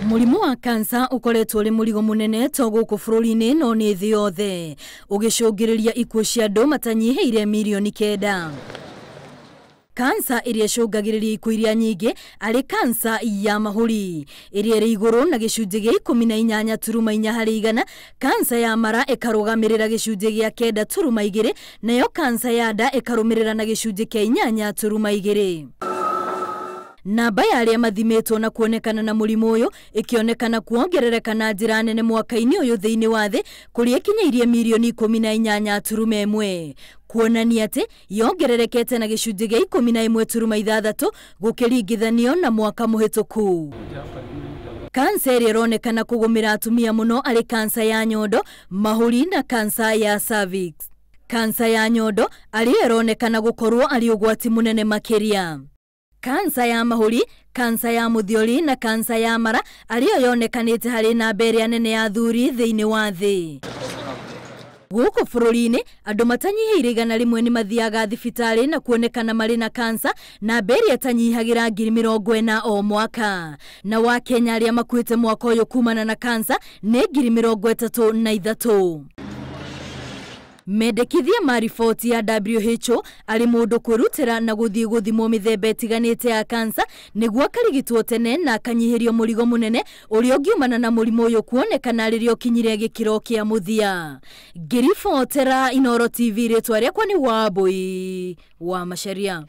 Mũrimũ wa kansa ũkoretwo ũrĩ mũrigo mũnene to gũkũ bũrũri-inĩ no nĩ thĩ yothe, ũgĩcũngĩrĩria ikuũ cia andũ matanyihĩire mirioni 9. Kansa ĩrĩa ĩcũngagĩrĩria ikuũ iria nyingĩ arĩ kansa ya mahũri, ĩrĩa ĩrĩ igũrũ na gĩcunjĩ gĩa 18.4%. Kansa ya mara ĩkarũgamĩrĩra gĩcunjĩ gĩa 9.2, nayo kansa ya nda ĩkarũmĩrĩra na gĩcunjĩ kĩa 8.2. Namba ya arĩa mathimĩtwo na kuonekana na mũrimũ ũyũ ĩkĩonekana kuongerereka na njĩra nene mwaka-inĩ ũyũ thĩinĩ wa thĩ, kũrĩa ĩkinyĩirie mirioni 18.1, kuonania atĩ yongererekete na gĩcunjĩ gĩa 11.6 gũkĩringithanio na mwaka mũhĩtũku. Kansa ĩrĩa ĩronekana kũgũmĩra atumia mũno arĩ kansa ya nyondo, mahũri na kansa ya cervix. Kansa ya nyondo arĩyo ĩronekana gũkorwo arĩ ũgwati mũnene makĩria. Kansa ya mahũri, kansa ya mũthiori na kansa ya mara arĩyo yonekanĩte harĩ namba ĩrĩa nene ya athuri thĩinĩ wa thĩ. Gũkũ bũrũri-inĩ andũ matanyihĩire 100 nĩ mathiaga thibitarĩ na kuonekana marĩ na kansa, namba ĩrĩa ĩtanyihagĩra 40,000 o mwaka. Na wa Kenya arĩa makuĩte mwaka ũyũ kumana na kansa nĩ 33,000. Mendekithia ma riboti ya WHO arĩ mũndũ kwĩrutĩra na gũthiĩ gũthimwo mĩthemba ĩtiganĩte ya kansa nĩguo akarigitwo tene na akanyihĩrio mũrigo mũnene ũrĩa ũngiumana na mũrimũ ũyũ kuonekana rĩrĩa ũkinyire gĩkĩro kĩa mũthia. Ngĩribotera Inooro TV, rĩtwa rĩakwa nĩ Wambui wa Macharia.